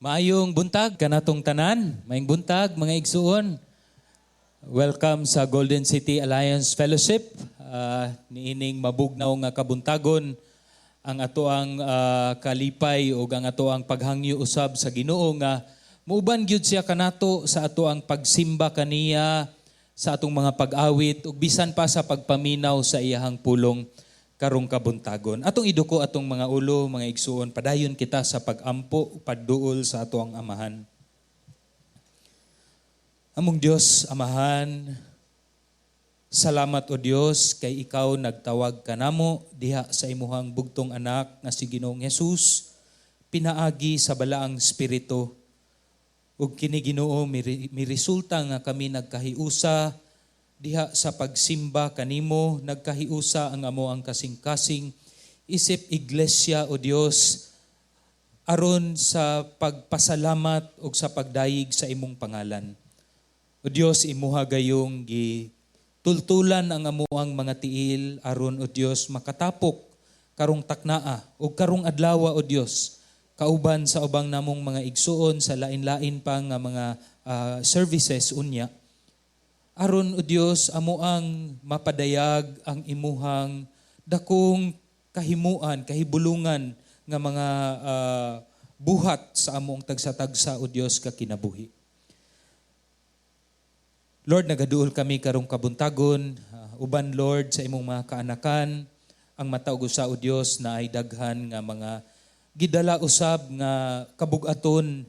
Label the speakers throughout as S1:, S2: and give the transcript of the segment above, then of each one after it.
S1: Maayong buntag kanatong tanan, maayong buntag, mga igsuon. Welcome sa Golden City Alliance Fellowship. Niining mabugnaw nga kabuntagon, ang atoang kalipay ug ang atoang paghangyo usab sa Ginoo nga muuban gyud siya kanato sa atoang pagsimba kaniya, sa atong mga pag-awit ug bisan pa sa pagpaminaw sa iyahang pulong karong kabuntagon. Atong iduko atong mga ulo, mga igsuon, padayon kita sa pagampo, pagduol sa atoang Amahan. Among Dios, Amahan, salamat, O Dios, kay ikaw nagtawag kanamo diha sa imuhang bugtong anak nga si Ginoong Jesus, pinaagi sa Balaang Espiritu. Ug kini, Ginoo, miresulta nga kami nagkahiusa diha sa pagsimba kanimo, nagkahiusa ang amoang kasing-kasing isip iglesia, O Dios, aron sa pagpasalamat ug sa pagdayeg sa imong pangalan. O Dios, imuha gayong gi tultulan ang amoang mga tiil aron, O Dios, makatapok karong taknaa ug karong adlawa, O Dios, kauban sa ubang namong mga igsuon sa lain-lain pa nga mga services unya, aron, O Dios, amo ang mapadayag ang imuhang dakong kahimuan, kahibulungan nga mga buhat sa among tagsa-tagsa, O Dios, ka kinabuhi. Lord, nagaduol kami karong kabuntagon, uban, Lord, sa imong mga kaanakan, ang mataog usa, O Dios, na ay daghan nga mga gidala usab nga kabugaton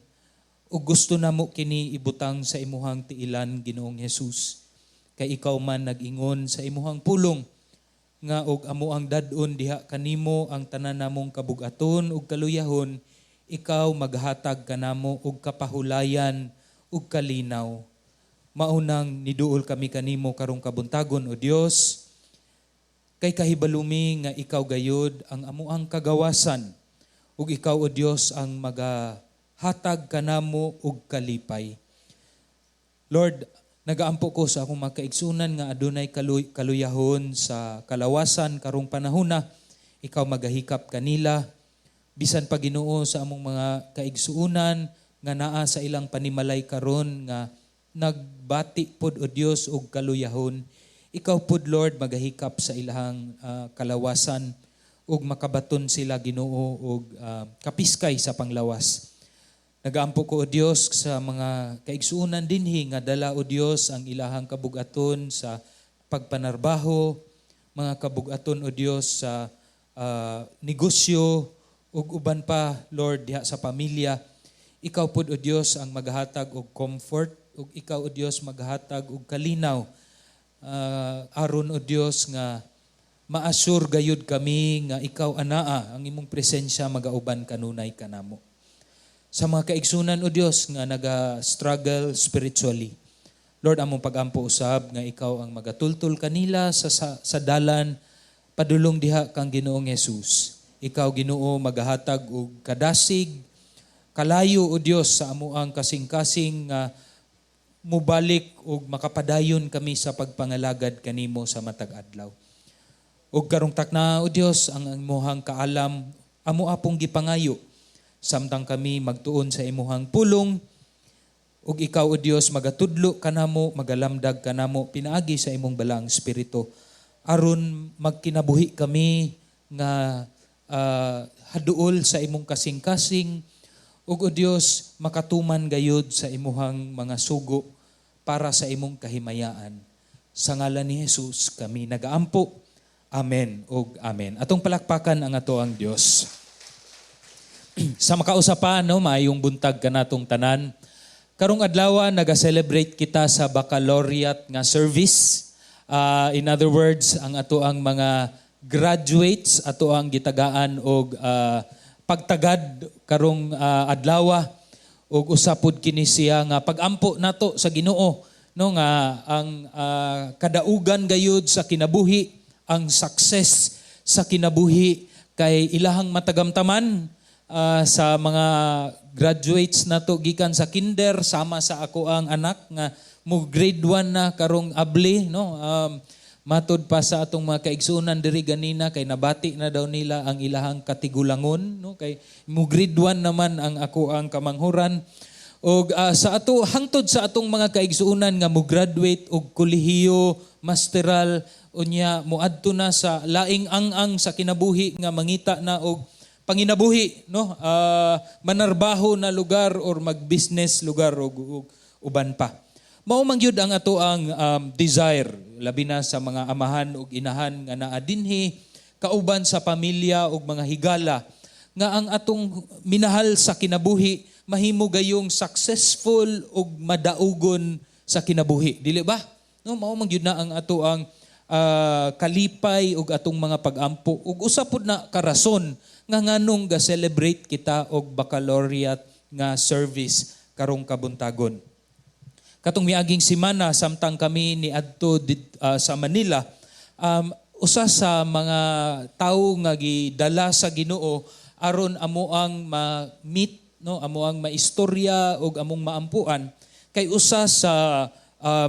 S1: ug gusto namo kini ibutang sa imuhang tiilan, Ginoong Jesus. Kay ikaw man nag-ingon sa imuhang pulong nga og amo ang dad-on diha kanimo ang tanan namong kabugaton ug kaluyahon, ikaw maghatag kanamo og kapahulayan ug kalinaw. Maunang niduol kami kanimo karong kabuntagon, O Dios, kay kahibalumi nga ikaw gayud ang amuang kagawasan ug ikaw, O Dios, ang magahatag kanamo og kalipay. Lord, nagaampo ko sa akong mga kaigsunan nga adunay kaluyahon sa kalawasan karong panahona, ikaw magahikap kanila. Bisan pa, Ginoo, sa among mga kaigsuunan nga naa sa ilang panimalay karon nga nagbati pod, O Dios, og kaluyahon, ikaw pod, Lord, magahikap sa ilahang kalawasan ug makabaton sila, Ginoo, og kapiskay sa panglawas. Nagaampo ko, O Dios, sa mga kaigsuunan dinhi nga dala, O Dios, ang ilahang kabugaton sa pagpanarbaho, mga kabugaton, O Dios, sa negosyo ug uban pa, Lord, diha sa pamilya. Ikaw pud, O Dios, ang maghatag og comfort ug ikaw, O Dios, maghatag og kalinaw. Aron, O Dios, nga ma-assure gayud kami nga ikaw anaa, ang imong presensya magauban kanunay kanamo. Sa mga kaigsunan, O Dios, nga naga-struggle spiritually, Lord, among pagampo usab nga ikaw ang magatultol kanila sa dalan padulong diha kang Ginoong Jesus. Ikaw, Ginoo, magahatag og kadasig, kalayo, O Dios, sa amuang kasing-kasing nga mubalik ug makapadayon kami sa pagpangalagad kanimo sa matag adlaw. Ug karong takna, O Dios, ang imuhang kaalam amo apong gipangayo samtang kami magtuon sa imuhang pulong, ug ikaw, O Dios, magatudlo kanamo, magalamdag kanamo pinaagi sa imong Balaang Espiritu aron magkinabuhi kami nga haduol sa imong kasing-kasing ug, O Dios, makatuman gayud sa imuhang mga sugo para sa imong kahimayaan. Sa ngalan ni Jesus kami nagaampo. Amen ug amen. Atong palakpakan ang atoang Dios. Sa makausapan, no, maayong buntag kanatong tanan. Karong adlaw naga-celebrate kita sa baccalaureate nga service. In other words, ang ato ang mga graduates ato ang gitagaan og pagtagad karong adlaw, ug usa pud kini siya nga pagampo nato sa Ginoo, no, nga ang kadaugan gayud sa kinabuhi, ang success sa kinabuhi kay ilahang matagamtaman sa mga graduates nato gikan sa kinder, sama sa ako ang anak nga mo grade 1 na karong abli, no. Matod pa sa atong mga kaigsuonan diri ganina kay nabati na daw nila ang ilahang katigulangon, no, kay mo grade 1 naman ang ako ang kamanghuran. Og sa ato hangtod sa atong mga kaigsuonan nga mo graduate og kolehiyo, masteral, unya moadto na sa laing ang-ang sa kinabuhi nga mangita na og panginabuhi, no, manarbaho na lugar or mag-business lugar og uban pa. Mao man gyud ang ato ang desire, labi na sa mga amahan ug inahan nga naa dinhi kauban sa pamilya ug mga higala, nga ang atong minahal sa kinabuhi mahimo gayong successful ug madaugon sa kinabuhi, dili ba, no? Mao man gyud na ang ato ang kalipay ug atong mga pagampo ug usa pud na karason nga nganong ga-celebrate kita og baccalaureate nga service karong kabuntagon. Katong miaging semana, samtang kami ni adto sa Manila, usa sa mga tawo nga gidala sa Ginoo aron amo ang ma-meet, no, amo ang maistorya ug among maampuan, kay usa sa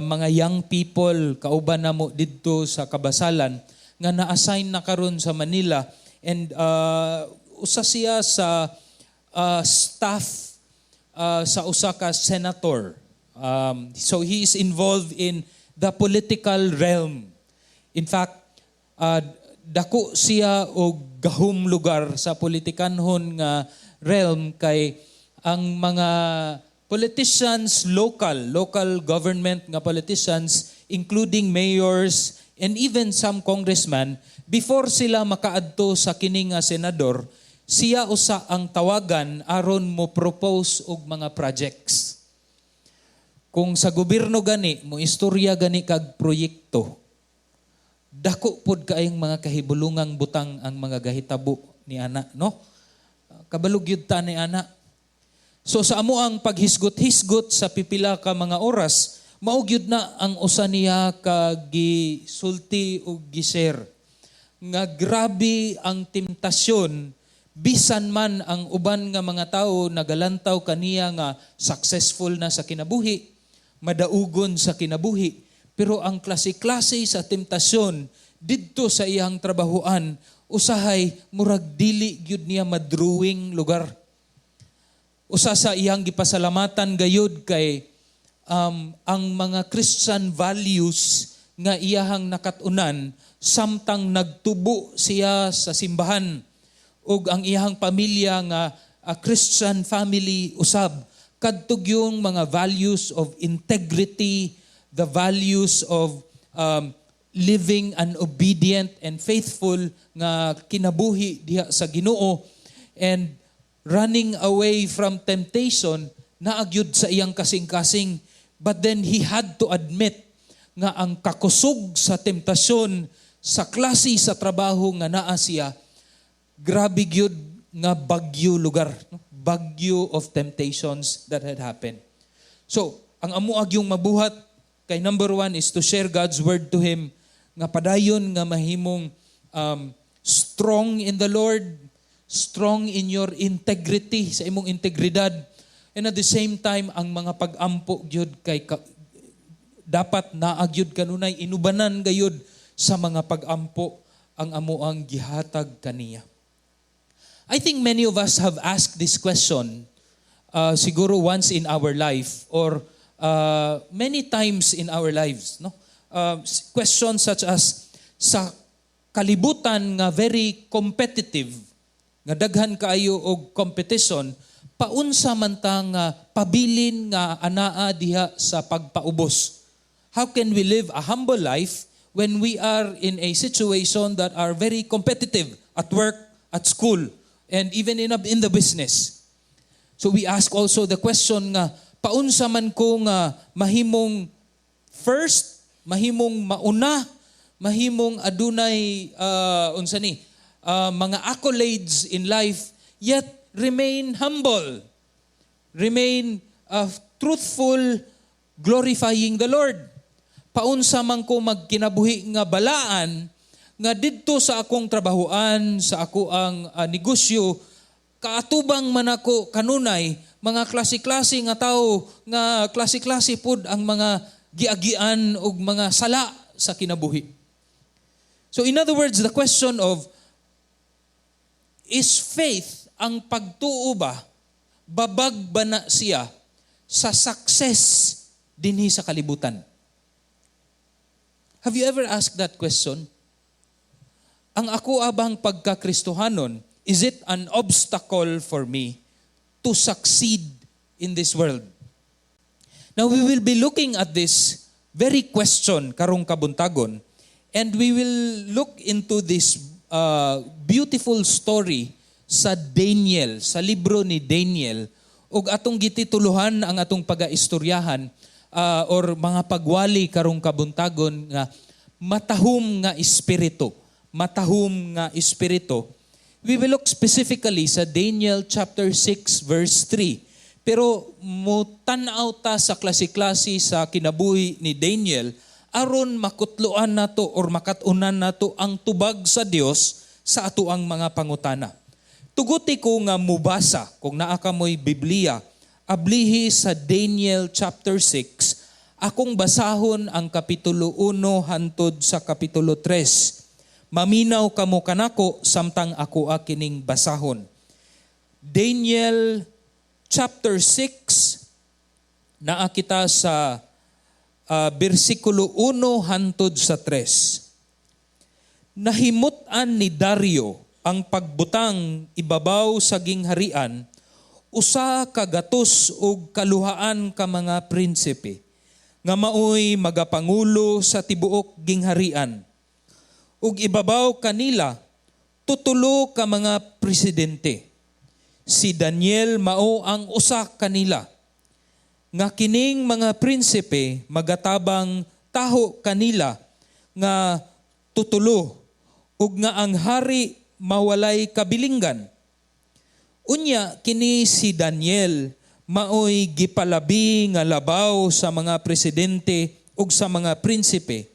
S1: mga young people kauban namo didto sa Kabasalan nga na-assign na karon sa Manila, and usa siya sa staff sa usa ka senator. So he is involved in the political realm. In fact, dako siya og gahum lugar sa politikanhon nga realm kay ang mga politicians, local local government nga politicians, including mayors and even some congressmen, before sila makaadto sa kini nga senador, siya usa ang tawagan aron mo propose og mga projects. Kung sa gobyerno gani mo istorya gani kag proyekto, dako pod kaayong mga kahibulungang butang ang mga gahitabo ni ana, no? Kabalo gyud ta ni ana. So sa amo ang paghisgot-hisgot sa pipila ka mga oras, mao gyud na ang usa niya ka gisulti ug gi-share nga grabe ang temptasyon, bisan man ang uban nga mga tawo nagalantaw kaniya nga successful na sa kinabuhi, madaugon sa kinabuhi, pero ang klase-klase sa temptasyon didto sa iyang trabahoan usahay murag dili gyud niya madrawing lugar. Usa sa iyang gipasalamatan gayud kay ang mga Christian values nga iyahang nakat-unan samtang nagtubo siya sa simbahan ug ang iyahang pamilya nga a Christian family usab, kadto yung mga values of integrity, the values of living an obedient and faithful nga kinabuhi diha sa Ginoo and running away from temptation, naa gyud sa iyang kasing-kasing. But then he had to admit nga ang kakusog sa temptasyon sa klase sa trabaho nga naa siya, grabe gyud nga bagyo lugar, no? Bagyo of temptations that had happened. So ang amo yung mabuhat kay number one is to share God's word to him nga padayon nga mahimong strong in the Lord, strong in your integrity, sa imong integridad, and at the same time ang mga pag-ampo gyud kay dapat naa gyud kanunay inubanan gayud sa mga pag-ampo ang amo ang gihatag kaniya. I think many of us have asked this question siguro once in our life or many times in our lives, no? Questions such as, sa kalibutan nga very competitive, nga daghan kaayo og competition, paunsa man ta nga pabilin nga anaa diha sa pagpaubos? How can we live a humble life when we are in a situation that are very competitive at work, at school, and even in the business? So we ask also the question nga paunsa man ko nga mahimong first, mahimong mauna, mahimong adunay unsa ni mga accolades in life, yet remain humble, remain truthful, glorifying the Lord? Paunsa man ko magkinabuhi nga balaan nga didto sa akong trabahoan, sa ako ang negosyo, kaatubang man ako kanunay mga klase-klase nga tao nga klase-klase pud ang mga giagian og mga sala sa kinabuhi? So in other words, the question of is faith, ang pagtuo ba, babag ba na siya sa success dinhi sa kalibutan? Have you ever asked that question? Ang ako abang pagkakristohanon, is it an obstacle for me to succeed in this world? Now we will be looking at this very question karong kabuntagon, and we will look into this beautiful story sa Daniel, sa libro ni Daniel, ug atong gitituluhan ang atong pagaistoryahan or mga pagwali karong kabuntagon nga "Matahom nga Espiritu." Matahom nga Espiritu. We will look specifically sa Daniel chapter 6 verse 3. Pero mutan-aw ta sa klase-klase sa kinabuhi ni Daniel aron makutloan nato or makatunan nato ang tubag sa Dios sa atoang mga pangutana. Tuguti ko nga mubasa. Kung naa kamoy Biblia, ablihi sa Daniel chapter 6, akong basahon ang kapitulo 1 hantod sa kapitulo 3. Maminaw kamo kanako samtang ako kining basahon. Daniel chapter 6, naa kita sa bersikulo 1 hantod sa 3. Nahimut-an ni Dario ang pagbutang ibabaw sa gingharian 102 ka mga prinsipe nga maoy magapangulo sa tibuok gingharian. Ug ibabaw kanila tutulo ka mga presidente. Si Daniel mao ang usa kanila. Nga kining mga prinsipe magatabang taho kanila nga tutulo ug nga ang hari mawalay kabilinggan. Unya kini si Daniel maoy gipalabi nga labaw sa mga presidente ug sa mga prinsipe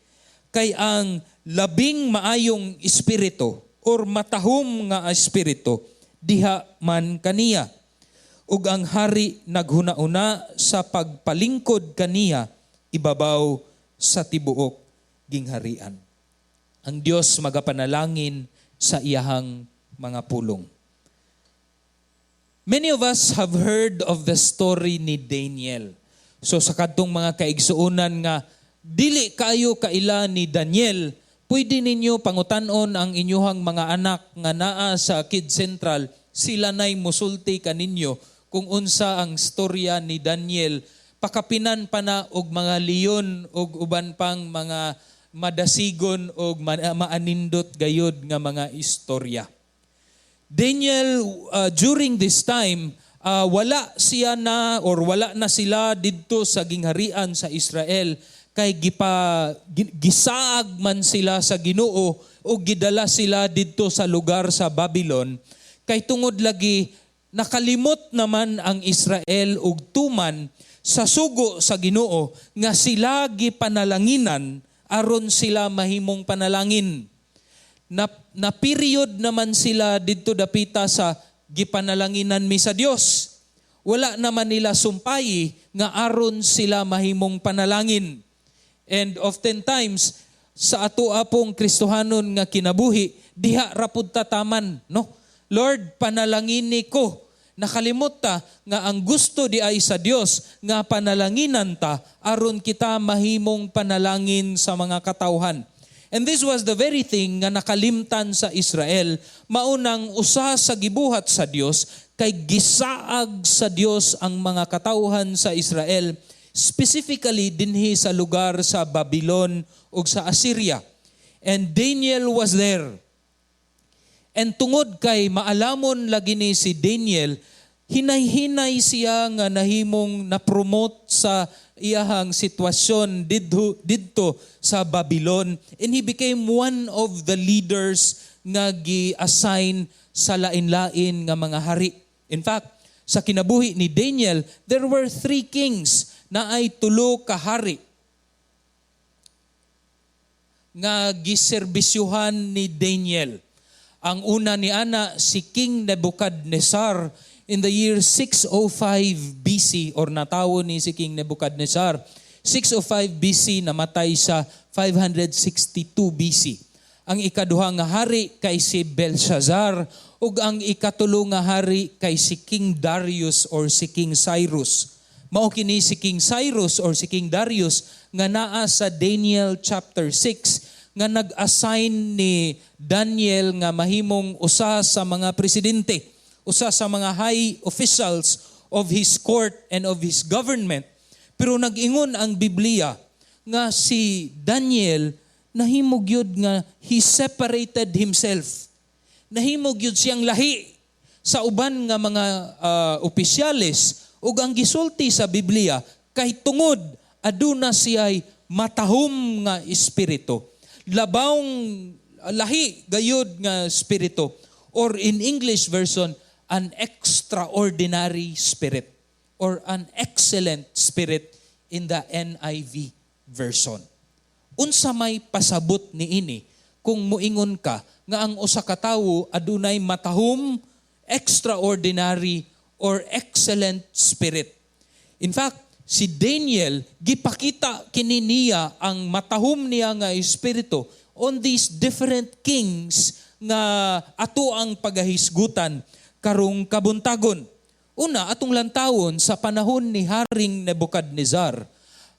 S1: kay ang labing maayong espiritu or matahom nga espiritu diha man kaniya, ug ang hari naghuna-una sa pagpalingkod kaniya ibabaw sa tibuok gingharian. Ang Dios magapanalangin sa iyahang mga pulong. Many of us have heard of the story ni Daniel. So sa kadtong mga kaigsuonan nga dili kayo kaila ni Daniel, pwede ninyo pangutanon ang inyuhang mga anak nga naa sa Kids Central, sila nay musulti kaninyo kung unsa ang storya ni Daniel. Pakapinan pa na og mga leon og uban pang mga madasigon og maanindot gayod nga mga istorya. Daniel, during this time, wala siya na or wala na sila didto sa gingharian sa Israel kay gisaag man sila sa Ginoo o gidala sila didto sa lugar sa Babylon kay tungod lagi nakalimot naman ang Israel og tuman sa sugo sa Ginoo nga sila gipanalanginan aron sila mahimong panalangin. Na period naman sila didto dapita sa gipanalanginan mi sa Dios. Wala naman nila sumpayi nga aron sila mahimong panalangin. And oftentimes sa ato apong Kristohanon nga kinabuhi, diha ra pud ta taman, no? Lord, panalangini ko. Nakalimot ta nga ang gusto di ay sa Dios nga panalanginan ta aron kita mahimong panalangin sa mga katawhan. And this was the very thing nga nakalimtan sa Israel. Maunang usa sa gibuhat sa Dios kay gisaag sa Dios ang mga katawhan sa Israel, specifically dinhi sa lugar sa Babylon ug sa Assyria. And Daniel was there. And tungod kay maalamon lagi ni si Daniel, hinay-hinay siya nga nahimong na-promote sa iyahang sitwasyon didto sa Babylon, and he became one of the leaders nga gi-assign sa lain-lain nga mga hari. In fact, sa kinabuhi ni Daniel, there were three kings, na ay tulo ka hari nga giserbisyuhan ni Daniel. Ang una ni ana, si King Nebuchadnezzar in the year 605 BC, or natawo ni si King Nebuchadnezzar 605 BC, namatay sa 562 BC. Ang ikaduha nga hari kay si Belshazzar ug ang ikatulo nga hari kay si King Darius or si King Cyrus. Mao kini si King Cyrus or si King Darius nga naa sa Daniel chapter 6 nga nag-assign ni Daniel nga mahimong usa sa mga presidente, usa sa mga high officials of his court and of his government. Pero nag-ingon ang Biblia nga si Daniel nahimo gyud nga he separated himself. Nahimo gyud siyang lahi sa uban nga mga opisyales ug ang gisulti sa Biblia kay tungod aduna siya'y matahom nga espiritu. Labawng lahi gayud nga espiritu, or in English version, an extraordinary spirit or an excellent spirit in the NIV version. Unsa may pasabot niini kung muingon ka nga ang usa ka tawo adunay matahom, extraordinary or excellent spirit? In fact, si Daniel gipakita kini niya ang matahom niya nga espiritu on these different kings nga ato ang pagahisgutan karong kabuntagon. Una, atong lantawon sa panahon ni Haring Nebuchadnezzar,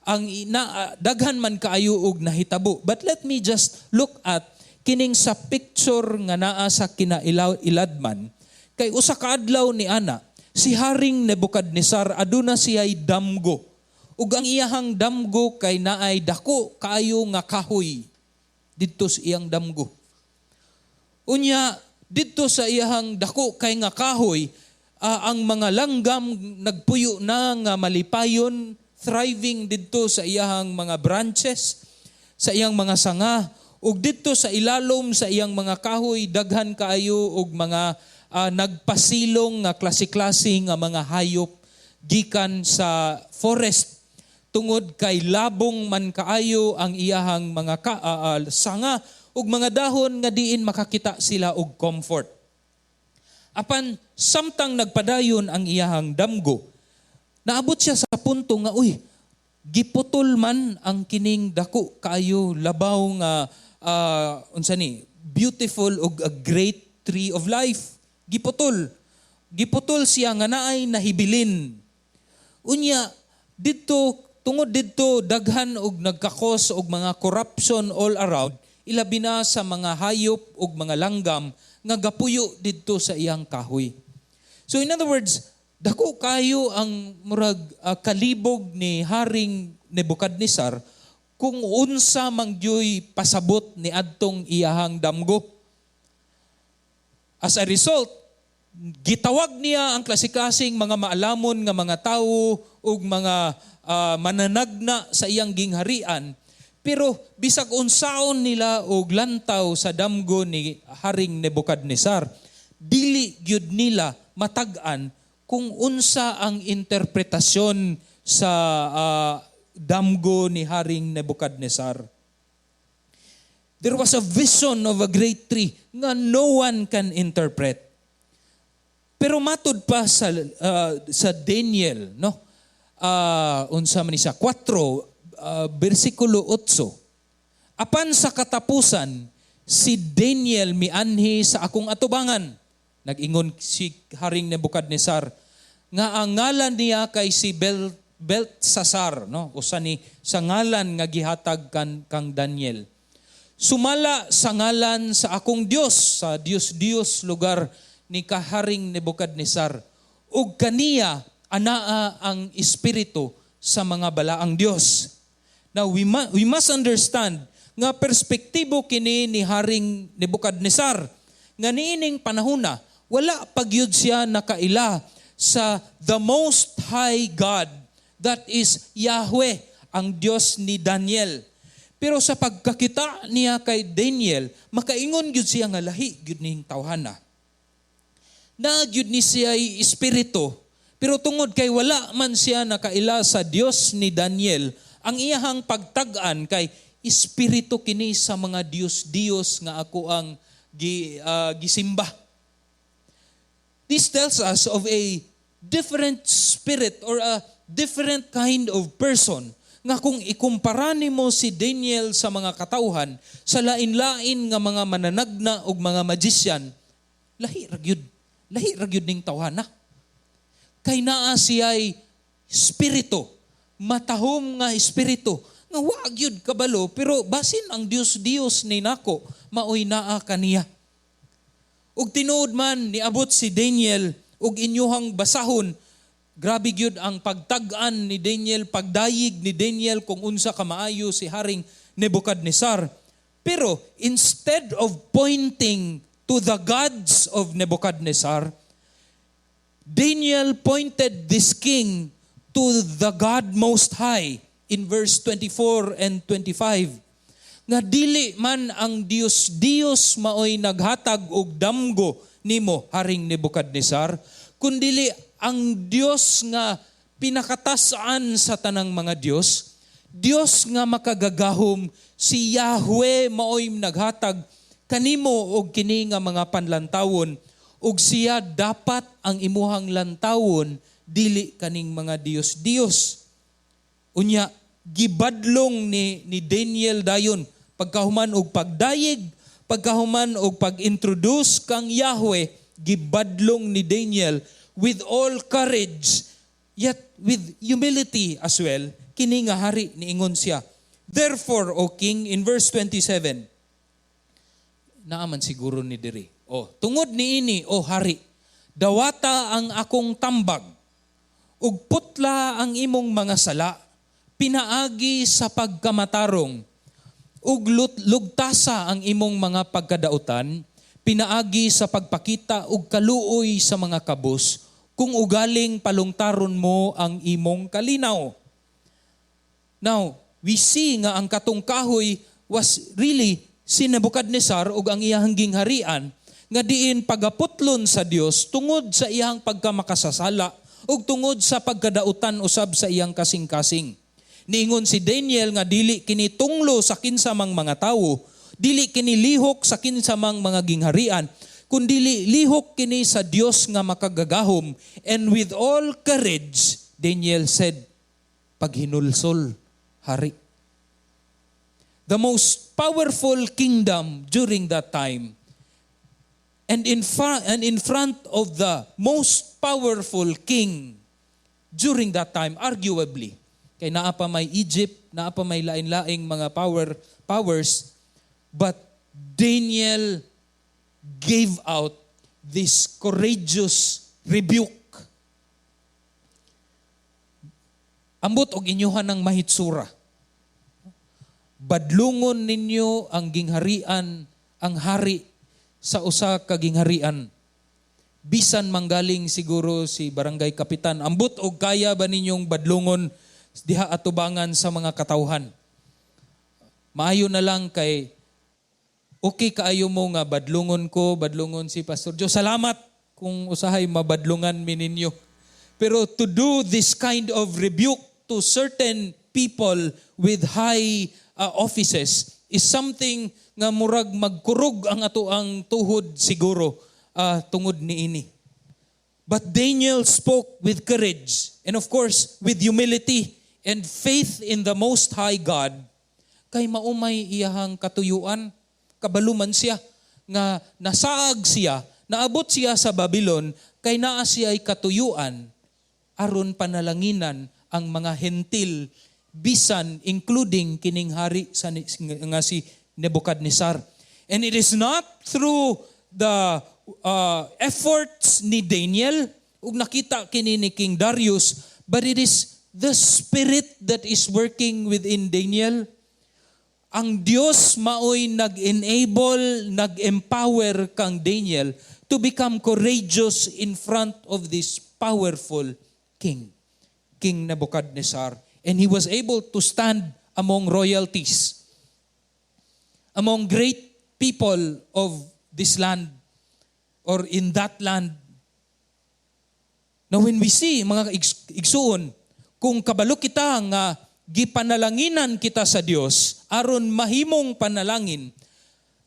S1: ang ina, daghan man kaayo og nahitabo. But let me just look at kining sa picture nga naa sa kinailadman kay usa ka adlaw ni ana, si Haring Nebuchadnezzar aduna siya'y damgo. Ug ang iyahang damgo kay naay dako kaayo nga kahoy didto sa iyang damgo. Unya didto sa iyahang dako kay nga kahoy, ang mga langgam nagpuyo na nga malipayon, thriving didto sa iyahang mga branches, sa iyang mga sanga, ug didto sa ilalom sa iyang mga kahoy daghan kaayo og mga nagpasilong nga klase-klase nga mga hayop gikan sa forest tungod kay labong man kaayo ang iyahang mga sanga ug mga dahon nga diin makakita sila og comfort. Apan samtang nagpadayon ang iyahang damgo, naabot siya sa punto nga, uy, giputol man ang kining dako kaayo labaw nga unsa ni, beautiful ug a great tree of life. Giputol. Giputol siya nga naay nahibilin. Unya didto, tungod didto daghan og nagka-cause og mga corruption all around, ilabi na sa mga hayop ug mga langgam nga gapuyo didto sa iyang kahoy. So in other words, dako kayo ang murag kalibog ni Haring Nebuchadnezzar kung unsa man gyoy pasabot ni adtong iyahang damgo. As a result, gitawag niya ang klase-klaseng mga maalamon nga mga tawo ug mga mananagna sa iyang gingharian. Pero bisag unsaon nila og lantaw sa damgo ni Haring Nebuchadnezzar, dili gyud nila matag-an kung unsa ang interpretasyon sa damgo ni Haring Nebuchadnezzar. There was a vision of a great tree nga no one can interpret. Pero matud pa sa Daniel, no? Unsa man ni siya 4 bersikulo 8. Apan sa katapusan, si Daniel mianhi sa akong atubangan. Nag-ingon si Haring Nebuchadnezzar nga ang ngalan niya kay si Beltsasar, no? Usa ni sa ngalan nga gihatag kang Daniel. Sumala sa ngalan sa akong Dios, sa Dios Dios lugar ni Kaharing Nebuchadnezzar. Ug kaniya anaa ang espiritu sa mga balaang Dios. Now we must understand nga perspektibo kini ni Haring Nebuchadnezzar nga niining panahona wala pa gyud siya nakaila sa the Most High God, that is Yahweh, ang Dios ni Daniel. Pero sa pagkakita niya kay Daniel, makaingon gyud siya nga lahi gyud ning tawhana. Na gyud ni siya espiritu, pero tungod kay wala man siya nakaila sa Dios ni Daniel, ang iyahang pagtag-an kay espiritu kini sa mga Dios-Dios nga ako ang gisimba. This tells us of a different spirit or a different kind of person Nga kung ikumpara nimo si Daniel sa mga katawhan, sa lain-lain nga mga mananagna ug mga magician, lahi ra gyud. Lahi ra gyud ning tawhana. Kay naa siya'y espiritu, matahom nga espiritu, nga wa gyud kabalo, pero basin ang Dios Dios ni nako maoy naa kaniya. Ug tinuod man, niabot si Daniel ug inyuhang basahon, grabe gyud ang pagtag-an ni Daniel, pagdayig ni Daniel kung unsa ka maayo si Haring Nebuchadnezzar. Pero instead of pointing to the gods of Nebuchadnezzar, Daniel pointed this king to the God Most High in verse 24 and 25. Nga dili man ang Dios Dios maoy naghatag og damgo nimo, Haring Nebuchadnezzar, kundili ang Dios nga pinakatas-an sa tanang mga Dios, Dios nga makagagahom, si Yahweh, maoy naghatag kanimo og kini nga mga panlantawon, ug siya dapat ang imuhang lantawon, dili kaning mga Dios Dios. Unya gibadlong ni Daniel dayon, pagkahuman og pagdayig, pagkahuman og pag-introduce kang Yahweh, gibadlong ni Daniel with all courage yet with humility as well kini nga hari. Niingon siya, "Therefore, O king," in verse 27, naaman siguro ni diri. "Oh, tungod niini, o hari, dawata ang akong tambag ug putla ang imong mga sala pinaagi sa pagkamatarong, ug lugtasa ang imong mga pagkadautan pinaagi sa pagpakita og kaluoy sa mga kabus, kung ugaling palungtaron mo ang imong kalinaw." Now, we see nga ang katong kahoy was really si Nebuchadnezzar ug ang iyang gingharian, nga diin pagaputlon sa Dios tungod sa iyang pagkamakasasala ug tungod sa pagkadautan usab sa iyang kasing-kasing. Niingon si Daniel nga dili kini tunglo sa kinsa mang mga tawo, dili kini lihok sa kinsa mang mga gingharian, kundili lihok kini sa Dios nga makagagahom. And with all courage, Daniel said, "Paghinulsol, hari." The most powerful kingdom during that time and in front of the most powerful king during that time, arguably, kay naa pa may Egypt, naa pa may lain-laing mga powers, but Daniel gave out this courageous rebuke. Ambot og inyuhan ng mahitsura. Badlungon ninyo ang gingharian, ang hari sa usa ka gingharian. Bisan manggaling siguro si barangay kapitan, ambot og kaya ba ninyong badlungon diha atubangan sa mga katawhan? Maayo na lang kay okay kaayo mo nga badlungon ko, badlungon si Pastor Joe. Salamat kung usahay mabadlungan mi ninyo. Pero to do this kind of rebuke to certain people with high offices is something nga murag magkurog ang ato ang tuhod siguro tungod niini. But Daniel spoke with courage and, of course, with humility and faith in the Most High God, kay maumay iyahang katuyuan. Kabalo man siya nga nasaag siya, naabot siya sa Babylon kay naa siya'y katuyuan aron panalanginan ang mga Hentil, bisan including kining hari sa nga si Nebuchadnezzar. And it is not through the efforts ni Daniel ug nakita kini ni King Darius, but it is the Spirit that is working within Daniel. Ang Dios maoy nag-enable, nag-empower kang Daniel to become courageous in front of this powerful king, King Nebuchadnezzar. And he was able to stand among royalties, among great people of this land or in that land. Now, when we see, mga igsuon, kung kabalo kita nga gipanalanginan kita sa Dios aron mahimong panalangin,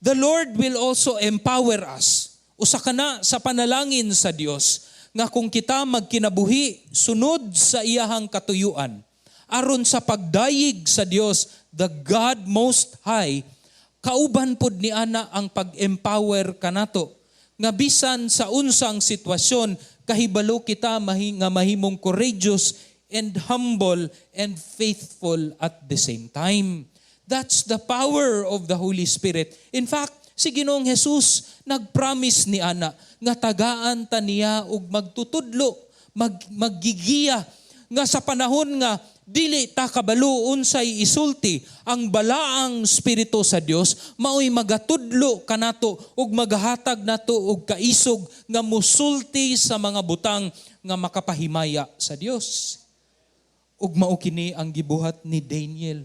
S1: the Lord will also empower us. Usa kana sa panalangin sa Dios nga kung kita magkinabuhi sunod sa iyahang katuyuan, aron sa pagdayeg sa Dios, the God Most High, kauban pod ni ana ang pag-empower kanato nga bisan sa unsang sitwasyon, kahibalo kita nga mahimong courageous and humble and faithful at the same time. That's the power of the Holy Spirit. In fact, si Ginoong Jesus nagpromise ni ana nga tagaan ta niya og magtutudlo, maggigiya nga sa panahon nga dili ta kabalo unsay isulti, ang Balaang Espiritu sa Dios maoy magatudlo kanato ug magahatag nato og kaisog nga musulti sa mga butang nga makapahimaya sa Dios. Ug mao kini ang gibuhat ni Daniel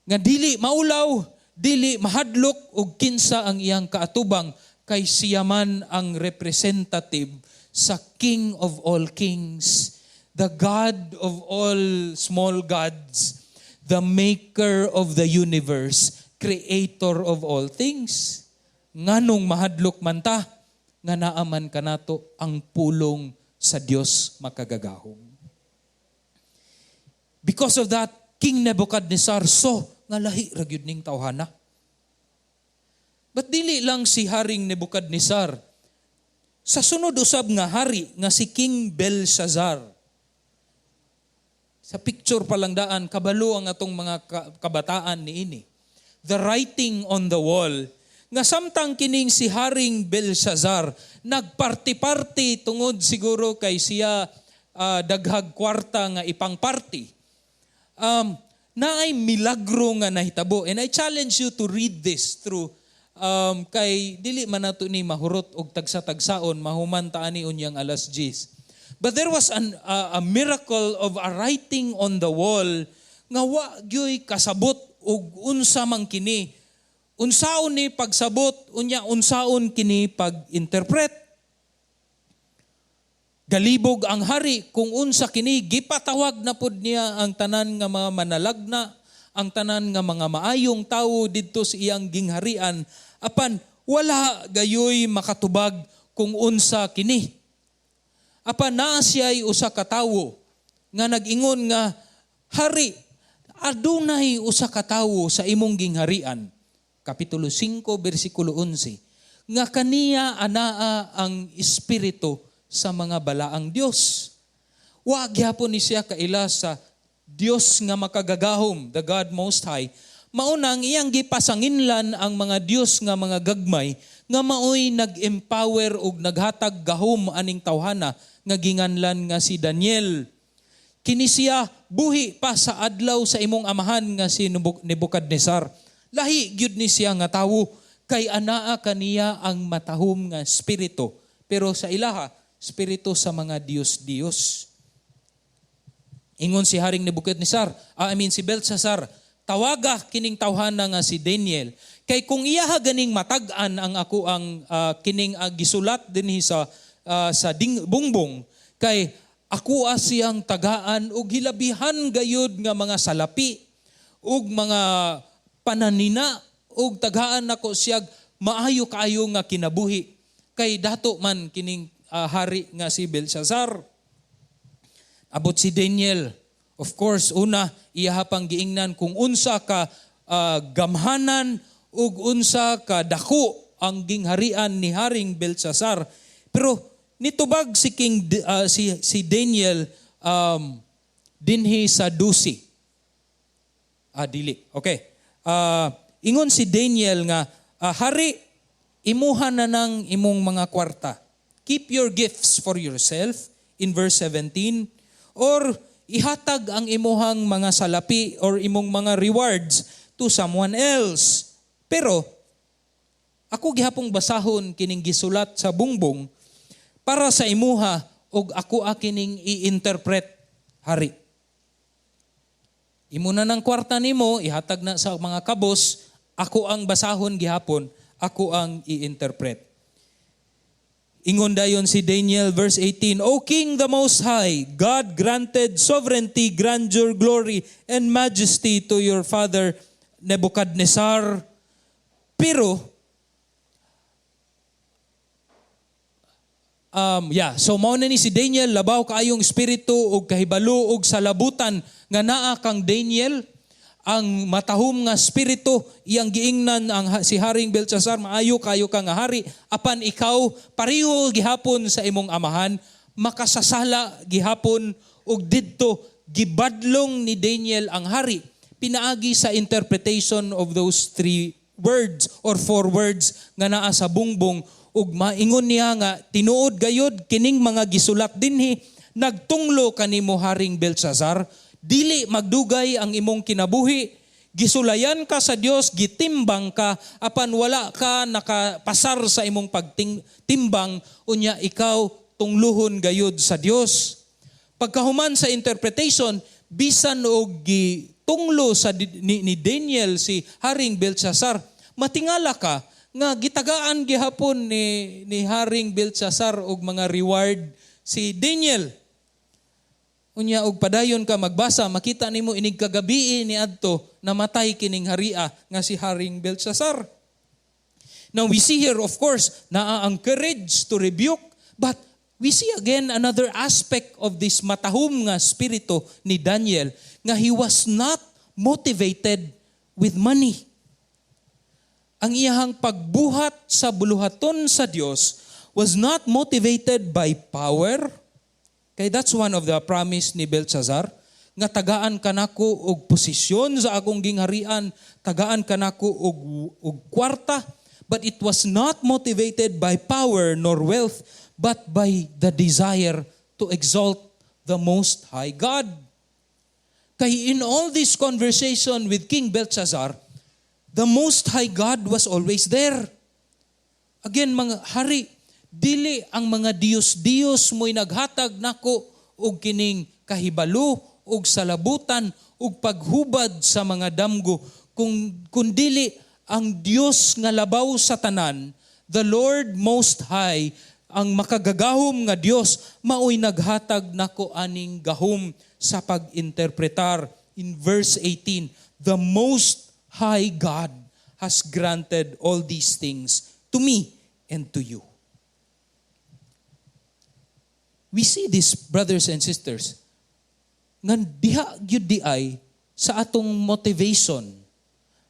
S1: nga dili maulaw, dili mahadlok og kinsa ang iyang kaatubang, kay siya man ang representative sa King of all kings, the God of all small gods, the maker of the universe, creator of all things. Nganong mahadlok man ta nga naa man kanato ang pulong sa Dios makagagahom? Because of that, King Nebuchadnezzar saw nga lahi ra gyud ning tawhana. But dili lang si Haring Nebuchadnezzar. Sa sunod usab nga hari nga si King Belshazzar. Sa picture pa lang daan, kabalo ang atong mga kabataan niini. The writing on the wall. Nga samtang kining si Haring Belshazzar nagparty-party tungod siguro kay siya daghag kwarta nga ipang party. Naay milagro nga nahitabo. And I challenge you to read this through kay dili man nato ni mahurot og tagsa-tagsaon, mahuman ta ani unyang alas 10. But there was a miracle of a writing on the wall nga wa gyoy kasabot og unsa man kini. Unsaon ni pagsabot, unya unsaon kini pag-interpret. Galibog ang hari kung unsa kini, gipatawag na pud niya ang tanan nga mga manalagna, ang tanan nga mga maayong tawo didto sa iyang gingharian, apan wala gayoy makatubag kung unsa kini. Apan naa siya'y usa ka tawo nga nag-ingon nga, "Hari, adunay usa ka tawo sa imong gingharian," Kapitulo 5, bersikulo 11, "nga kaniya anaa ang espiritu sa mga balaang Dios." Wa gyapon ni siya kaila sa Dios nga makagagahom, the God Most High. Maunang iyang gipasanginlan ang mga Dios nga mga gagmay nga maoy nag-empower ug naghatag gahom aning tawhana nga ginganlan nga si Daniel. Kini siya buhi pa sa adlaw sa imong amahan nga si Nebuchadnezzar. Lahi gyud ni siya nga tawo kay anaa kaniya ang matahom nga espiritu. Pero sa ilaha, espiritu sa mga Diyos-Diyos. Ingon si Haring Nebuchadnezzar, I mean si Belshazzar, "Tawaga kining tawhana nga si Daniel. Kay kung iyaha ganing matag-an ang ako ang kining gisulat dinhi sa bungbong, kay ako siyang tagaan og hilabihan gayud nga mga salapi ug mga pananina ug tagaan nako siyag maayo kaayo nga kinabuhi, kay dato man kining hari nga si Belshazzar." Abot si Daniel. Of course, una, iya pang giingnan kung unsa ka gamhanan ug unsa ka dako ang gingharian ni Haring Belshazzar. Pero nitubag si King ah, si si Daniel dinhi sa 12. Ah, dili. Okay. Ingon si Daniel nga, "Hari, imuha na ng imong mga kwarta. Keep your gifts for yourself," in verse 17, "or ihatag ang imuhang mga salapi or imong mga rewards to someone else. Pero ako gihapong basahon kining gisulat sa bungbong para sa imuha ug ako kining i-interpret, hari. Imo na ng kwarta nimo, ihatag na sa mga kabos, ako ang basahon gihapon, ako ang i-interpret." Ingon dayon si Daniel, verse 18, "O King, the Most High God granted sovereignty, grandeur, glory, and majesty to your father Nebuchadnezzar. Pero, Yeah, so mao na ni si Daniel, labaw kaayong espiritu ug kahibalo ug salabutan nga naa kang Daniel ang matahom nga espiritu. Iyang giingnan ang si Haring Belshazzar, "Maayo kayo ka nga hari, apan ikaw pareho gihapon sa imong amahan, makasasala gihapon." Ug didto gibadlong ni Daniel ang hari pinaagi sa interpretation of those three words or four words nga naa sa bungbong, ug maingon niya nga tinuod gayud kining mga gisulat dinhi nagtunglo kanimo, Haring Belshazzar. Dili magdugay ang imong kinabuhi. Gisulayan ka sa Dios, gitimbang ka, apan wala ka nakapasar sa imong pagtimbang. Unya ikaw tungluhon gayud sa Dios. Pagkahuman sa interpretation, bisan og gitunglo sa ni Daniel si Haring Belshazzar, matingala ka nga gitagaan gihapon ni Haring Belshazzar og mga reward si Daniel. Unya og padayon ka magbasa, makita nimo inig kagabii ni adto namatay kining haria nga si Haring Belshazzar. Now we see here, of course, naa ang courage to rebuke, but we see again another aspect of this matahom nga spirito ni Daniel, nga he was not motivated with money. Ang iyahang pagbuhat sa buluhaton sa Dios was not motivated by power. Kay that's one of the promise ni Belshazzar, nga tagaan kanako og posisyon sa akong gingharian, tagaan kanako og kwarta. But it was not motivated by power nor wealth, but by the desire to exalt the Most High God. Kay in all this conversation with King Belshazzar, the Most High God was always there. Again, mga hari, dili ang mga Diyos-Diyos mo'y naghatag nako og kining kahibalo og salabutan og paghubad sa mga damgo, kung kundili ang Dios nga labaw sa tanan, the Lord Most High, ang makagagahom nga Dios, maoy naghatag nako aning gahom sa pag-interpretar. In verse 18, "The Most High God has granted all these things to me and to you." We see this, brothers and sisters, nga diha gyud di ay sa atong motivation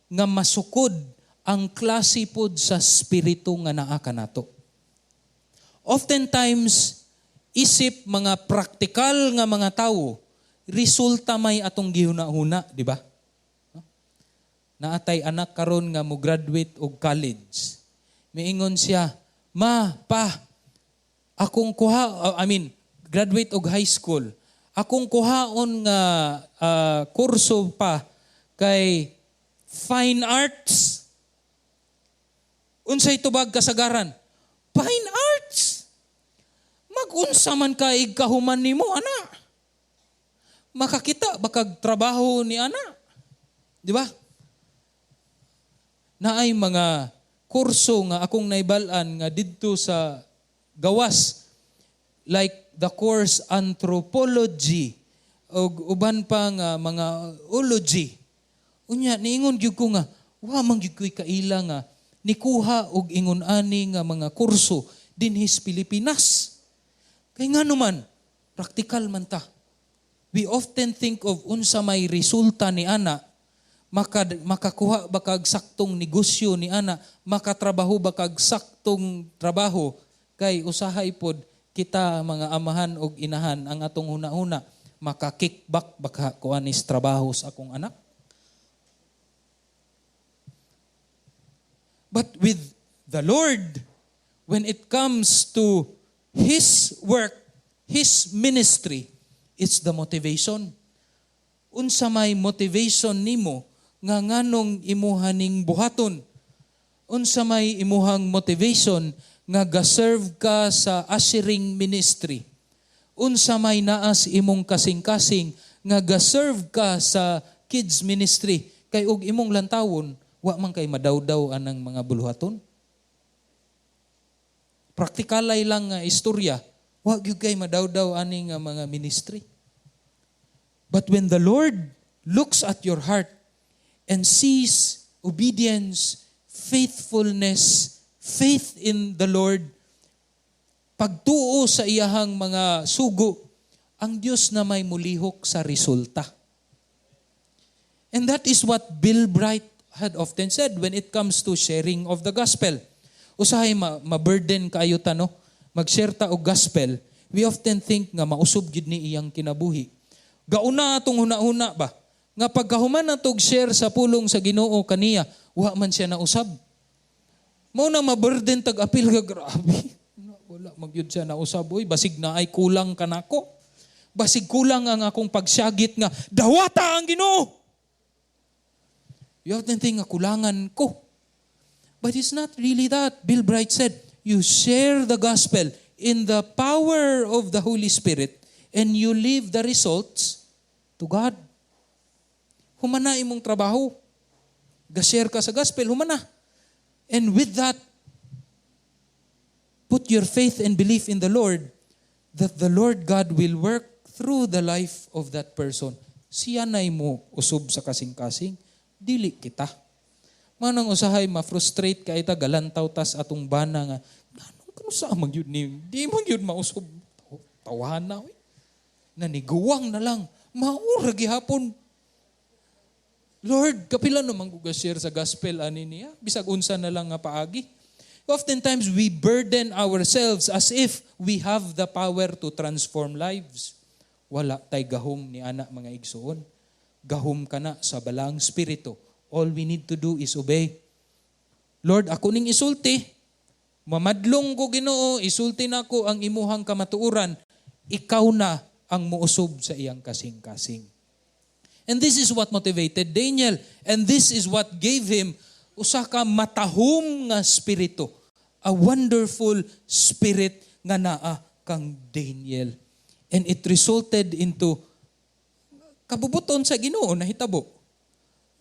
S1: nga masukod ang klase pod sa spirito nga naa kanato. Oftentimes, isip mga praktikal nga mga tawo, resulta may atong gihuna-huna, di ba? No? Naatay anak karon nga mo graduate og college. Miingon siya, "Ma, pa, akong kuha," I mean, graduate og high school, "Akong kuhaon nga kurso pa kay fine arts." Unsay tubag kasagaran? "Fine arts? Magunsa man ka igkahuman nimo, ana? Makakita ba kag trabaho ni ana?" Di ba? Naay mga kurso nga akong naibal-an nga didto sa gawas, like the course anthropology og uban pa nga mga ology. Unya niingon gyud ko nga wa man gyud ko'y kaila nga nikuha og ingon ani nga mga kurso dinhi sa Pilipinas. Kay ngano man, praktikal man ta. We often think of unsa may resulta ni ana, makakuha ba kag saktong negosyo ni ana, makatrabaho ba kag saktong trabaho. Kay usahay pod kita mga amahan og inahan, ang atong huna-huna, maka-kickback baka ko anis trabaho sa akong anak. But with the Lord, when it comes to His work, His ministry, it's the motivation. Unsa may motivation nimo nga nganong imuha ning buhaton? Unsa may imuhang motivation nga ga-serve ka sa ushering ministry? Unsa may naas imong kasing-kasing nga ga-serve ka sa kids ministry? Kay og imong lantawon, wa man kay madawdaw anang mga buluhaton. Praktikalay lang nga istorya, wa gyud kay madawdaw ani nga mga ministry. But when the Lord looks at your heart and sees obedience, faithfulness, faith in the Lord, Pagtuo sa iyahang mga sugo, ang Dios na may mulihok sa resulta. And that is what Bill Bright had often said when it comes to sharing of the gospel. Usahay ma-burden kaayo ta, no? Mag-share ta og gospel, we often think nga mausab gyud ni iyang kinabuhi. Gauna atong huna-huna ba? Nga pagkahuman natog share sa pulong sa Ginoo kaniya, wa man siya nausab. Mao na ma-burden tag apil ka, grabe. Wala magyud siya nausab oy, basig na ay kulang kanako. Basig kulang ang akong pagsyagit nga dawata ang Ginoo. You often think nga kulangan ko. But it's not really that. Bill Bright said, you share the gospel in the power of the Holy Spirit and you leave the results to God. Humana imong trabaho. Ga-share ka sa gospel, humana. And with that, put your faith and belief in the Lord that the Lord God will work through the life of that person. Siya na'y mo usob sa kasing-kasing, dili kita. Manang usahay ma-frustrate kay ta, galantaw tas atong bana nga nganong kano sa man gyud ni di man gyud mausob, tawahan na oy. Naniguwang na lang maura gihapon. Lord, kapila naman ko share sa gospel ani niya, bisag unsa na lang nga paagi. Oftentimes we burden ourselves as if we have the power to transform lives. Wala tay gahom ni ana, mga igsoon. Gahom ka na sa Balaang Espiritu. All we need to do is obey. Lord, ako ning isulti. Mamadlong ko, Ginoo, isulti nako ang imuhang kamatuoran. Ikaw na ang muusob sa iyang kasing-kasing. And this is what motivated Daniel. And this is what gave him usa ka matahom nga espiritu. A wonderful spirit nga naa kang Daniel. And it resulted into kabubuton sa Ginoo nahitabo.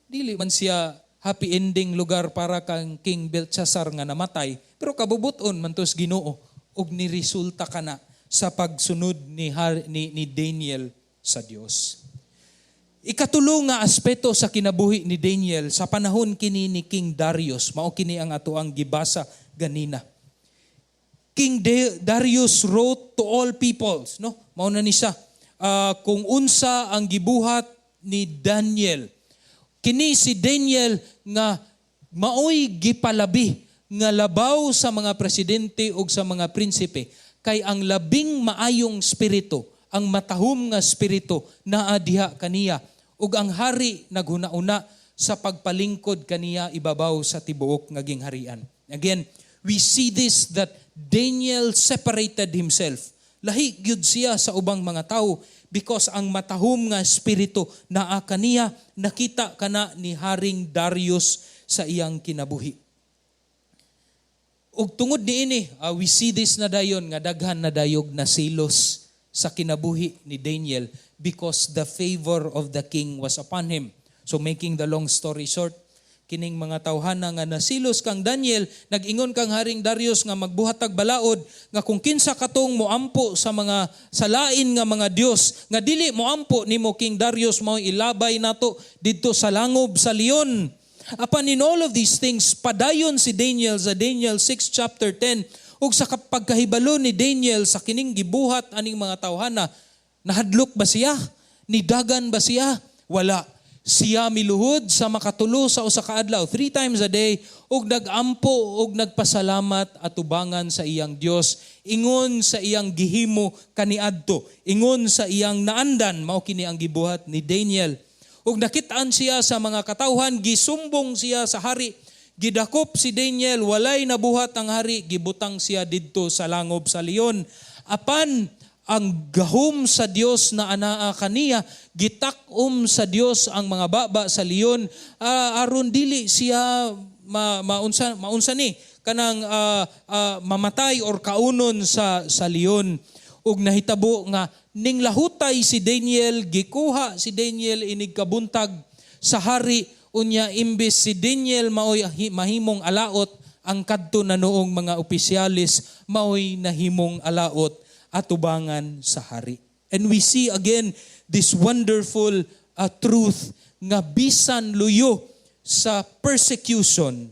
S1: Dili man siya happy ending lugar para kang King Belshazzar nga namatay, pero kabubuton man tos Ginoo ug niresulta kana sa pagsunod ni Daniel sa Dios. Ikatulo nga aspeto sa kinabuhi ni Daniel sa panahon kini ni King Darius, mao kini ang ato ang gibasa ganina. King Darius wrote to all peoples, no? Mao na ni siya. Kung unsa ang gibuhat ni Daniel. Kini si Daniel nga maoy gipalabi nga labaw sa mga presidente ug sa mga prinsipe kay ang labing maayong espiritu, ang matahom nga espiritu naa diha kaniya ug ang hari naghuna-una sa pagpalingkod kaniya ibabaw sa tibuok nga gingharian. Again, we see this, that Daniel separated himself. Lahi gyud siya sa ubang mga tao because ang matahom nga espiritu naa kaniya, nakita kana ni Haring Darius sa iyang kinabuhi. Ug tungod niini, we see this na dayon nga daghan na dayog na selos sa kinabuhi ni Daniel because the favor of the king was upon him. So making the long story short, kining mga tawhana nga nasilos kang Daniel, nag-ingon kang Haring Darius nga magbuhat tag balaod nga kung kinsa katong moampo sa mga sa lain nga mga dios nga dili moampo nimo, King Darius, mao ilabay nato didto sa langob sa leon. Apan in all of these things, padayon si Daniel sa Daniel 6 chapter 10. Ug sa pagkahibalo ni Daniel sa kining gibuhat aning mga tawhana, nahadlok ba siya? Nidagan ba siya? Wala. Siya miluhod sa makatulo sa usa ka adlaw, three times a day, ug nagampo ug nagpasalamat atubangan sa iyang Dios ingon sa iyang gihimo kaniadto, ingon sa iyang naandan. Mao kini ang gibuhat ni Daniel. Ug nakit-an siya sa mga katawhan, gisumbong siya sa hari. Gidakop si Daniel, walay nabuhat ang hari, gibutang siya didto sa langob sa leon. Apan ang gahom sa Dios na anaa kaniya, gitak-om sa Dios ang mga baba sa leon aron dili siya ma, maunsa maunsa ni kanang mamatay or kaunon sa leon. Ug nahitabo nga ning lahutay si Daniel, gikuha si Daniel inig kabuntag sa hari. Unya imbes si Daniel maoy mahimong alaot, ang kadto na noong mga opisyalis maoy nahimong alaot atubangan sa hari. And we see again this wonderful truth nga bisan luyo sa persecution,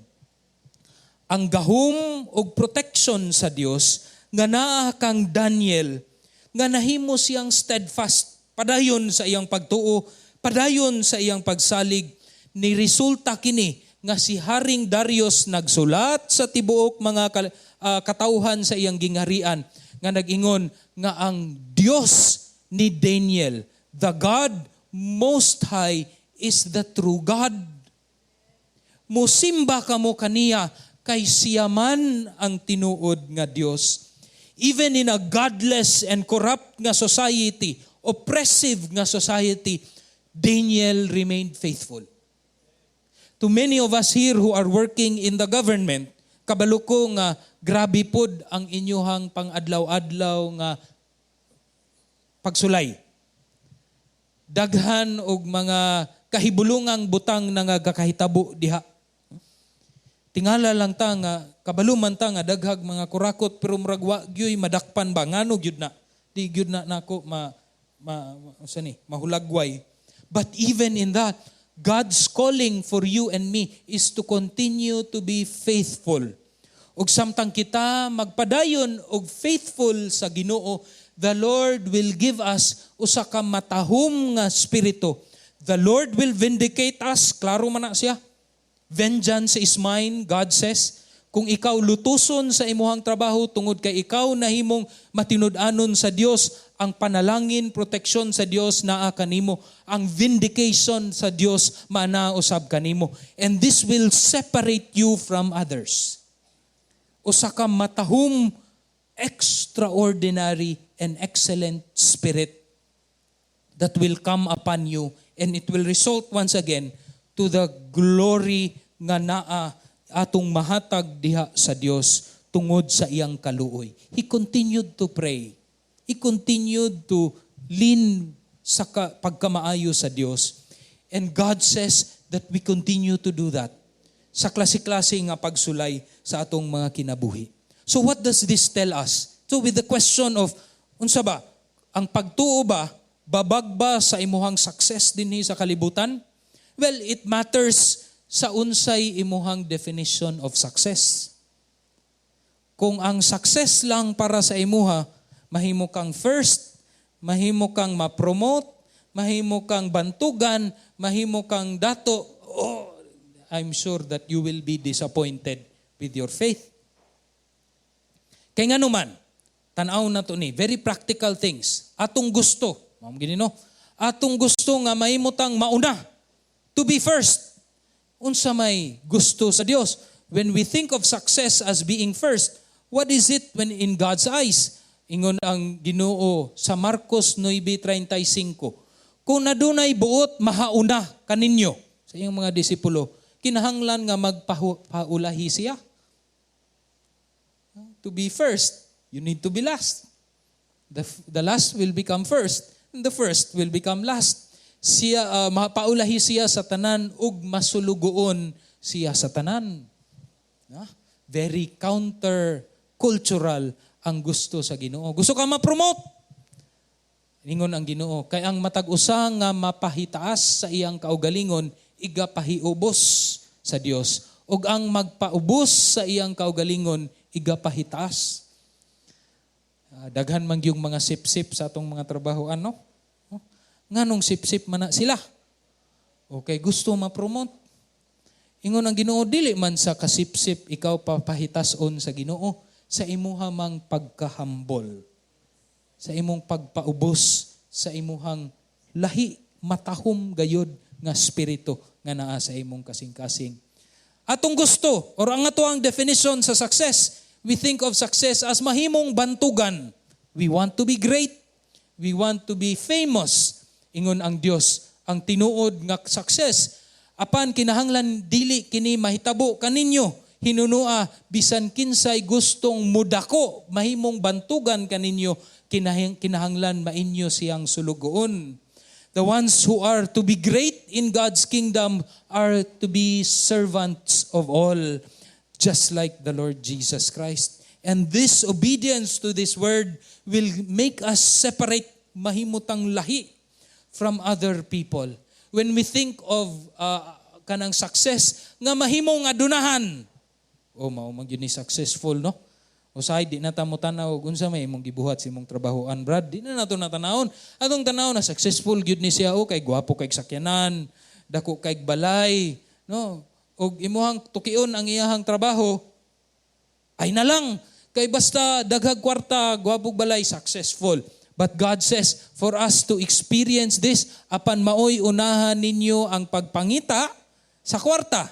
S1: ang gahom og protection sa Dios Nga naa kang Daniel, nga nahimo siyang steadfast, padayon sa iyang pagtuo, padayon sa iyang pagsalig, ni resulta kini nga si Haring Darius nagsulat sa tibuok mga katawhan sa iyang gingharian nga nag-ingon nga ang Dios ni Daniel, the God Most High, is the true God. Musimba kamo kaniya kay siya man ang tinuod nga Dios. Even in a godless and corrupt nga society, oppressive nga society, Daniel remained faithful. To many of us here who are working in the government, kabalo ko nga grabe pod ang inyuhang pang-adlaw-adlaw nga pagsulay. Daghan og mga kahibulungang butang na nga gakahitabo diha. Tingala lang ta nga kabalo man ta nga daghag mga kurakot, pero murag wa gyoy madakpan ba, ngano gyud na? Di gyud na nako ma unsa ni mahulagway. But even in that, God's calling for you and me is to continue to be faithful. Ug samtang kita magpadayon og faithful sa Ginoo, the Lord will give us usa ka matahom nga espiritu. The Lord will vindicate us, klaro man na siya. "Vengeance is mine," God says. Kung ikaw lutuson sa imuhang trabaho tungod kay ikaw nahimong matinud-anon sa Dios, ang panalangin, proteksyon sa Dios naa kanimo. Ang vindication sa Dios maanaa usab kanimo. And this will separate you from others. Usa ka matahom, extraordinary and excellent spirit that will come upon you, and it will result once again to the glory nga naa atong mahatag diha sa Dios tungod sa iyang kaluoy. He continued to pray. He continued to lean sa pagkamaayo sa Dios. And God says that we continue to do that sa klase-klase nga pagsulay sa atong mga kinabuhi. So what does this tell us? So with the question of, unsa ba? Ang pagtuo ba, babag ba sa imuhang success dinhi sa kalibutan? Well, it matters sa unsay imuhang definition of success. Kung ang success lang para sa imuha, mahimo kang first, mahimo kang ma-promote, mahimo kang bantugan, mahimo kang dato, oh, I'm sure that you will be disappointed with your faith. Kay nga naman, tan-aw na to ni, very practical things. Atong gusto, mao gini no? Atong gusto nga mahimutang mauna, to be first. Unsa may gusto sa Dios? When we think of success as being first, what is it when in God's eyes? Ingon ang Ginoo sa Marcos 9:35. Kung nadunay buot mahauna kaninyo sa iyang mga disipulo, kinahanglan nga magpaulahi siya. To be first, you need to be last. The last will become first, and the first will become last. Siya mapaulahi siya sa tanan ug masulugoon siya sa tanan. Ah, very counter-cultural ang gusto sa Ginoo. Gusto ka ma-promote? Ingon ang Ginoo, kay ang matag usa nga mapahitaas sa iyang kaugalingon, igapahiubos sa Dios. Ug ang magpaubos sa iyang kaugalingon, igapahitaas. Ah, daghan man yung mga sip-sip sa atong mga trabaho ano? Oh, nganong sip-sip man na sila? Okay, gusto ma-promote. Ingon ang Ginoo, dili man sa kasipsip ikaw papahitason sa Ginoo, sa imuha mang pagkahambol, sa imong pagpaubos, sa imuhang lahi matahom gayod nga espiritu nga naa sa imong kasing-kasing. Atong gusto or ang ato ang definition sa success, we think of success as mahimong bantugan. We want to be great. We want to be famous. Ingon ang Dios, ang tinuod nga success apan kinahanglan dili kini mahitabo kaninyo. Hinunua bisan kinsay gustong mudako, mahimong bantugan kaninyo, kinahanglan mainyo siyang sulugoon. The ones who are to be great in God's kingdom are to be servants of all, just like the Lord Jesus Christ. And this obedience to this word will make us separate, mahimutang lahi from other people. When we think of kanang success nga mahimong adunahan, oh, mao man gyud ni successful, no? Usahay di na ta mo tanaw og unsa may imong gibuhat sa imong trabahoan, Brad. Di na nato natanawon. Atong tanaw na successful gyud ni siya o kay gwapo kay sakyanan, dako kay balay, no? Og imuhang tukion ang iyahang trabaho, ay na lang kay basta daghag kwarta, gwapo balay, successful. But God says, for us to experience this, apan maoy unahan ninyo ang pagpangita sa kwarta.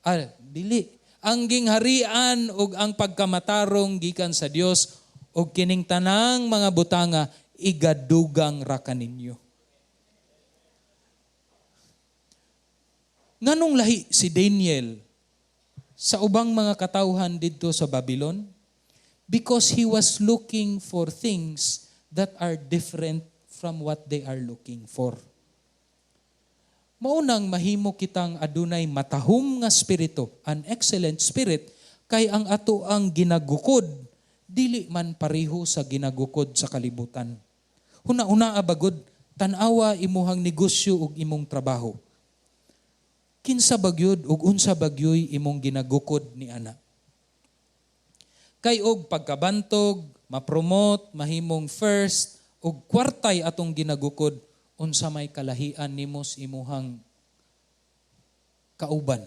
S1: Ah, dili. Ang gingharian ug ang pagkamatarong gikan sa Dios ug kining tanang mga butanga igadugang ra kaninyo. Nganong lahi si Daniel sa ubang mga katawhan didto sa Babylon? Because he was looking for things that are different from what they are looking for. Maunang mahimo kitang adunay matahom nga spirito, an excellent spirit, kay ang ato ang ginagukod, dili man pareho sa ginagukod sa kalibutan. Huna-huna abagod, tan-awa imuhang negosyo ug imong trabaho. Kinsa bagyod ug unsa bagyoy imong ginagukod ni ana? Kay og pagkabantog, mapromote, mahimong first, ug kwartay atong ginagukod, unsa may kalahian nimo sa imuhang kauban.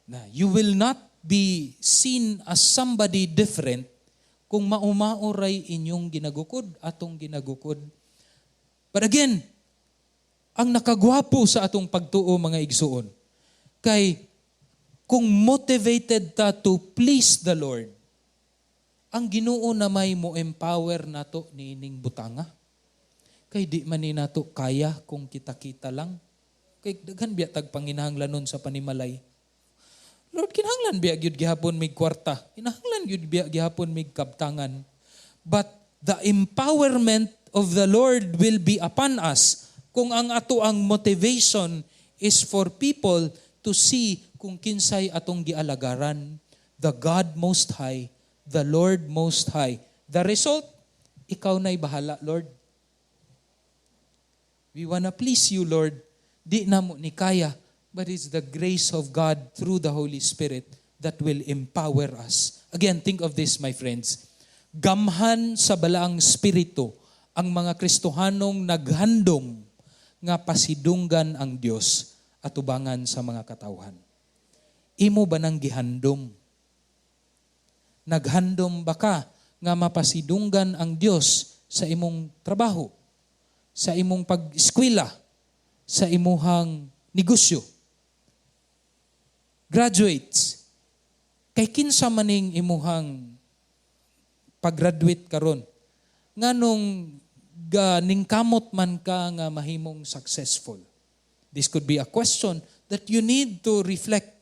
S1: Na you will not be seen as somebody different kung maumao ray inyong ginagukod, atong ginagukod. But again, ang nakagwapo sa atong pagtuo, mga igsuon, kay kung motivated ta to please the Lord, ang Ginoo na may mo empower nato niining butanga. Kay di man ni nato kaya kung kita-kita lang. Kay daghan biya tag panginahanglanon sa panimalay. Lord, kinahanglan biya gyud gihapon mig kwarta. Kinahanglan gyud biya gihapon mig kabtangan. But the empowerment of the Lord will be upon us kung ang ato ang motivation is for people to see kung kinsay atong gialagaran, the God Most High, the Lord Most High. The result, ikaw na'y bahala, Lord. We wanna please you, Lord. Di na mo ni kaya, but it's the grace of God through the Holy Spirit that will empower us. Again, think of this, my friends. Gamhan sa balaang spirito ang mga Kristohanong naghandom nga pasidunggan ang Dios atubangan sa mga katawhan. Imo ba nang gihandom? Naghandom ba ka nga mapasidunggan ang Dios sa imong trabaho, sa imong pag-eskwela, sa imuhang negosyo? Graduates, kay kinsa maning imuhang pag-graduate karon? Nganong ga ningkamot man ka nga mahimong successful? This could be a question that you need to reflect.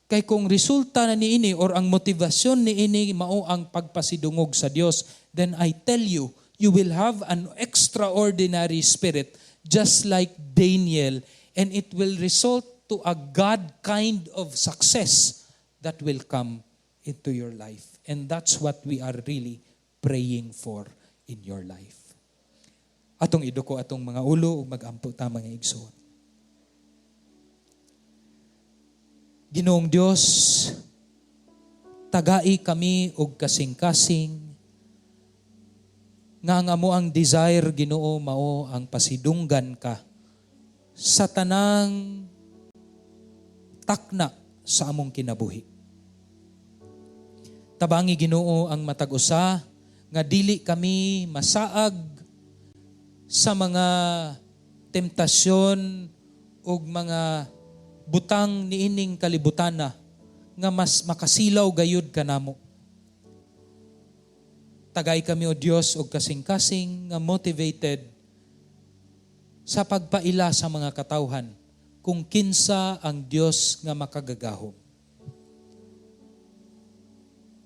S1: Kay kung resulta na niini or ang motivasyon niini mao ang pagpasidungog sa Dios, then I tell you, you will have an extraordinary spirit just like Daniel, and it will result to a God kind of success that will come into your life. And that's what we are really praying for in your life. Atong iduko atong mga ulo ug magampo ta, mga igsoon. Ginoong Dios, tagai kami og kasing-kasing nga ang amo ang desire, Ginoo, mao ang pasidunggan ka sa tanang takna sa among kinabuhi. Tabangi, Ginoo, ang matag usa nga dili kami masaag sa mga temptasyon ug mga butang niining kalibutana nga mas makasilaw gayud kanamo. Tagay kami, o Dios, og kasing-kasing nga motivated sa pagpaila sa mga katawhan kung kinsa ang Dios nga makagagahom.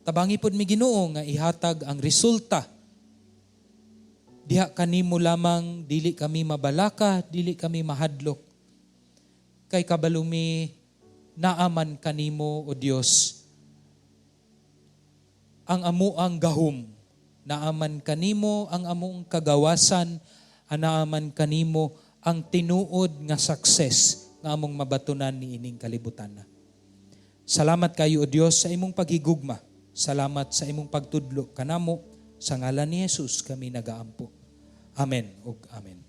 S1: Tabangi pod mi, Ginoo, nga ihatag ang resulta diha kanimo lamang, dili kami mabalaka, dili kami mahadlok. Kay kabalo mi naaman kanimo, o Dios, ang amuang gahom, naaman kanimo ang among kagawasan, naaman kanimo ang tinuod nga success nga among mabatunan niining kalibutan na. Salamat kayo, O Dios, sa imong paghigugma. Salamat sa imong pagtudlo kanamo. Sa ngalan ni Jesus kami nagaampo. Amen ug amen.